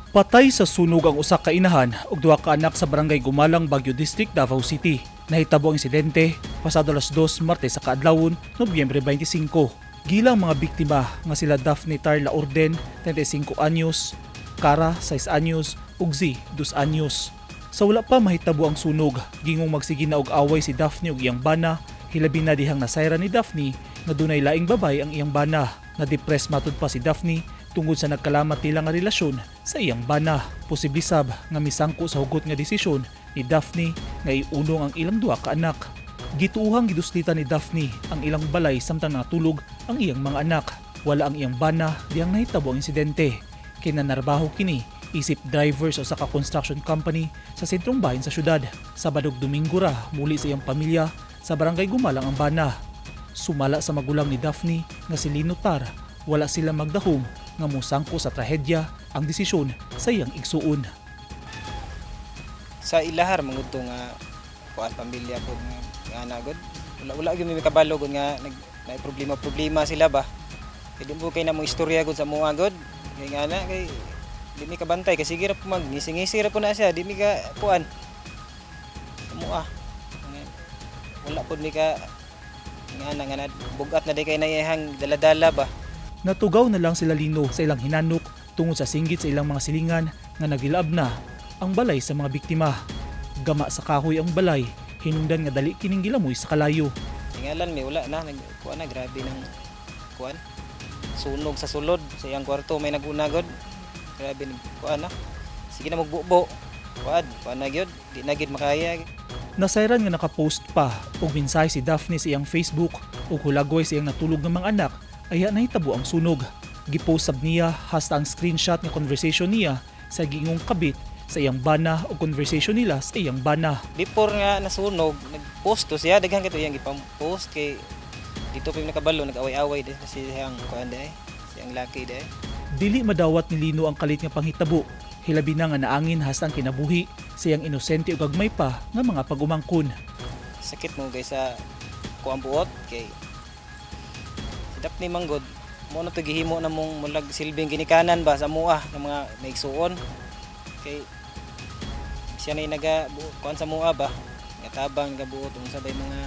Patay sa sunog ang usa ka inahan ug duha ka anak sa Barangay Gumalang, Baguio District, Davao City. Nahitabo ang insidente pasado alas 2 Martes sa kaadlawon, Nobyembre 25. Gilang mga biktima nga sila Daphne Tarla Orden, 35 anyos, Cara, 6 anyos, ug Z, 2 anyos. Sa wala pa mahitabo ang sunog, gingong magsige na og away si Daphne ug iyang bana, hilabi na dihang nasayra ni Daphne nga dunay laing babay ang iyang bana. Na-depress matud pa si Daphne tungod sa nagkalamat nila nga relasyon sa iyang bana. Posible sab nga misangko sa hugot nga desisyon ni Daphne nga iunong ang ilang duha ka anak. Gituuhang giduslitan ni Daphne ang ilang balay samtang natulog ang iyang mga anak. Wala ang iyang bana dihang nahitabo ang insidente. Kinanarbaho kini isip driver sa usa ka construction company sa sentrong bahin sa syudad. Sabado ug Domingo ra muli sa iyang pamilya sa Barangay Gumalang ang bana. Sumala sa magulang ni Daphne nga si Lino Tar, wala sila magdahom nga mosangko sa trahedya ang desisyon sa iyang igsuon. Sa ilahar mangud to nga kuan, pamilya po nga ana gud, wala wala gyud mi kabalo gud nga nag na problema problema sila ba, kay di mo kay na mo istorya gud sa mua gud, kay nga na kay di mi kabantay, kay sige ra po mag ngisi-ngisi ra po na siya, di mi ka kuan sa mua. Wala pud mi ka nga ana nga na, bugat na di kay na iyang dala-dala ba. Natugaw na lang sila Lino sa ilang hinanok tungod sa singgit sa ilang mga silingan nga nagilaab na ang balay sa mga biktima. Gama sa kahoy ang balay, hinungdan nga dali kining gilamoy sa kalayo. Tingalan mi wala na nag kuan na, grabe nang kuan, sunog sa sulod sa iyang kwarto, may naguna gud, grabe nag kuan na, sige na magbubo, kuan kuan na gyud, di na gyud makaya. Nasayran nga nakapost pa og mensahe si Daphne sa iyang Facebook ug hulagway sa iyang natulog nga mga anak ay nahitabo ang sunog. Gipost sab niya hasta ang screenshot nga conversation niya sa giingong kabit sa iyang bana o conversation nila sa iyang bana. Before nga nasunog, nagpost to siya, daghan kito iyang gipang-post, kay dito pa yung nakabalo nag-away-away di si siyang kuan di, siyang laki di. Dili madawat ni Lino ang kalit nga panghitabo. Hilabi na nga naangin hasta ang kinabuhi sa iyang inosente ug gagmay pa nga mga pag-umangkon. Sakit mo kay sa kuan buot, kay si Daphne manggod mo na to gihimo na mong mulag silbing ginikanan ba sa mua ng mga maigsuon, kay siya na naga kuan sa mua ba, nga tabang nagabuot unsa bay mga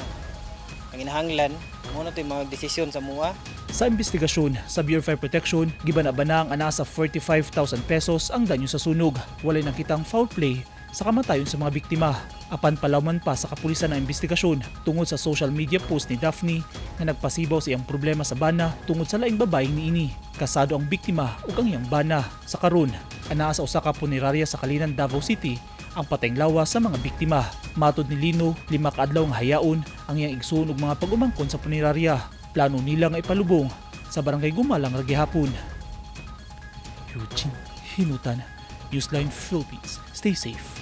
panginahanglan mo na to yung mga desisyon sa mua. Sa investigasyon sa Bureau of Fire Protection, gibana-bana ang ana sa 45,000 pesos ang danyo sa sunog. Walay nakitang foul play sa kamatayon sa mga biktima. Apan palawman pa sa kapulisan ang investigasyon tungod sa social media post ni Daphne nga nagpasibaw sa iyang problema sa bana tungod sa laing babaeng niini. Kasado ang biktima ug ang iyang bana. Sa karon, anaa sa usa ka punerarya sa Kalinan, Davao City ang patayng lawas sa mga biktima. Matod ni Lino, 5 ka adlaw nga hayaon ang iyang igsuon og mga pag-umangkon sa punerarya. Plano nila nga ipalubong sa Barangay Gumalang ra gihapon. Eugene Hinutan, Newsline Philippines. Stay safe.